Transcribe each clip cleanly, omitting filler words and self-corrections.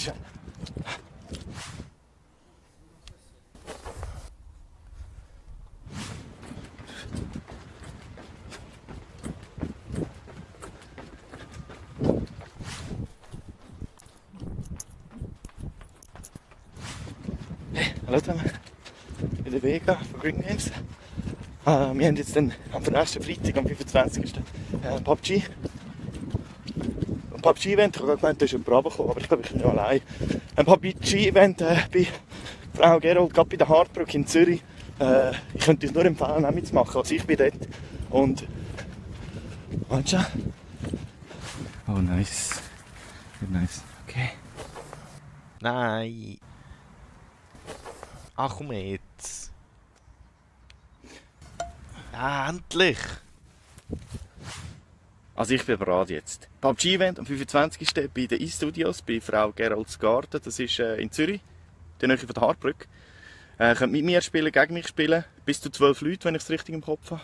schön. Hey, hallo zusammen. In der Vega von Green Games. Wir haben jetzt dann am nächsten Freitag, am 25. PUBG. Ein PUBG-Event, ich habe gerade gemeint, da ist ein Bravo gekommen, aber ich glaube, ich bin ja allein. Ein PUBG-Event bei Frau Gerold, gerade bei der Hartbrücke in Zürich. Ich könnte es nur empfehlen, auch mitzumachen, also ich bin dort. Und... Warte schon. Oh, nice. Nice. Okay. Nein. Ach, komm jetzt. Ja, endlich. Also ich bin bereit jetzt. PUBG-Event am 25. bei den E-Studios, bei Frau Gerolds Garten. Das ist in Zürich, in der Nähe von der Hartbrücke. Könnt mit mir spielen, gegen mich spielen. Bis zu 12 Leute, wenn ich es richtig im Kopf habe.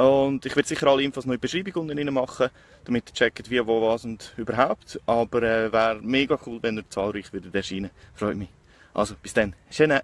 Und ich werde sicher alle Infos noch in die Beschreibung unten machen, damit ihr checkt, wie, wo, was und überhaupt. Aber wäre mega cool, wenn ihr zahlreich würdet erscheinen. Freut mich. Also, bis dann. Schönen.